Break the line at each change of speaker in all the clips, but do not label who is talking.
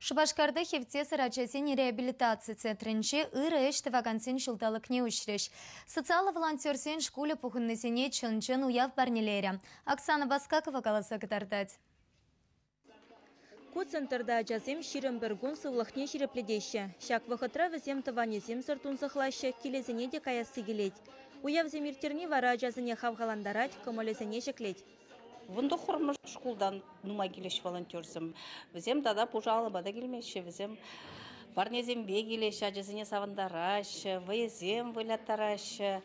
Шупашкарти хевтесӗр ачасен реабилитаци центрӗнче ырӑ ӗҫ тӑвакансен ҫулталӑкне уҫрӗҫ. Социаллӑ волонтерсен шкулӗ пухӑннисене чӑн-чӑн уяв парнелерӗ. Оксана Баскакова каласа кӑтартать.
Ку центрта ачасем 21 кун сывлӑхне ҫирӗплетеҫҫӗ. Ҫак вӑхӑтра вӗсем тӑванӗсемсӗр тунсӑхлаҫҫӗ, килӗсене те каясси килет. Уявсем ирттерни вара ачасене хавхалантарать, кӑмӑлӗсене ҫӗклет.
19-мӗш шкултан нумай килеҫ волонтерсем. Вӗсем тата пушӑ алӑпа та килмеҫҫӗ. Вӗсем парнесемпе килеҫҫӗ, ачасене савӑнтараҫҫӗ, вӑйӑсем выляттараҫҫӗ,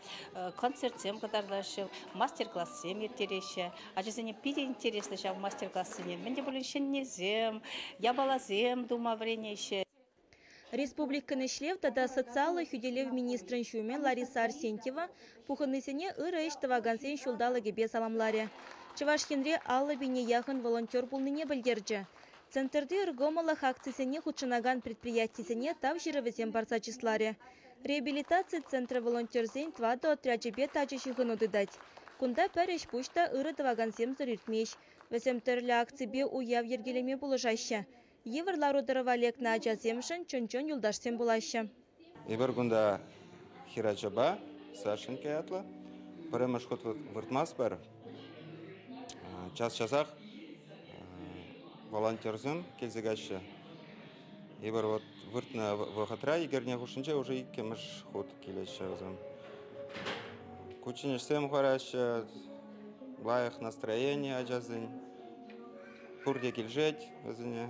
концертсем кӑтартаҫҫӗ, мастер-классем ирттереҫҫӗ. Ачасене питӗ интереслӗ ҫав мастер-классене. Мӗн те пулин ҫӗннисем, япаласем тума вӗренеҫҫӗ.
Республикӑн ӗҫлев тата социаллӑ хӳтӗлев министрӗн ҫумӗ Лариса Арсентьева пухӑннисене ырӑ ӗҫ тӑвакансен ҫулталӑкӗпе саламларӗ. Чӑваш Енре 50 пине яхӑн волонтер пулнине пӗлтерчӗ. Центрти ыркӑмӑллӑх акцисене хутшӑнакан предприятисене тав ҫырӑвӗсем парса чысларӗ. Реабилитаци центрӗ волонтерсен 4 отрячӗпе тачӑ ҫыхӑну тытать. Кунта пӗр ӗҫ-пуҫ та ырӑ тӑвакансемсӗр иртмест. Вӗсем тӗрлӗ акципе уяв йӗркелеме пулӑшаҫҫӗ. Йывӑр лару-тӑрӑва лекнӗ ачасемшӗн чӑн-чӑн юлташсем пулаҫҫӗ.
Эпир кунта хӗрачапа Сашенька ятлӑ. Пӗрремӗш хут выртмастпӑр. Час-часах волонтерсем килсе каҫҫӗ. Эпир вот выртнӑ вӑхӑтра ик эрне хушшинче уже иккӗмӗш хут килеҫҫӗ вӗсем. Кучченеҫсем хӑвараҫҫӗ, лайӑх настроени ачасен. Пурте килӗшет вӗсене.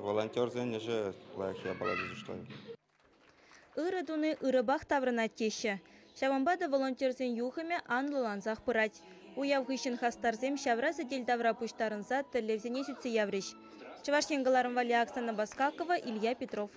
Волонтерсен ӗҫӗ лайӑх япала тесе шутлатӑп.
Ырӑ туни ырӑпах таврӑнать теҫҫӗ. Ҫавӑнпа та волонтерсен юхӑмӗ анлӑлансах пырать. Уяв хыҫҫӑн хастарсем ҫавра сӗтел тавра пуҫтарӑнса тӗллевсене сӳтсе яврӗҫ. Чӑваш Ен кӑларӑм валли Оксана Баскакова, Илья Петров.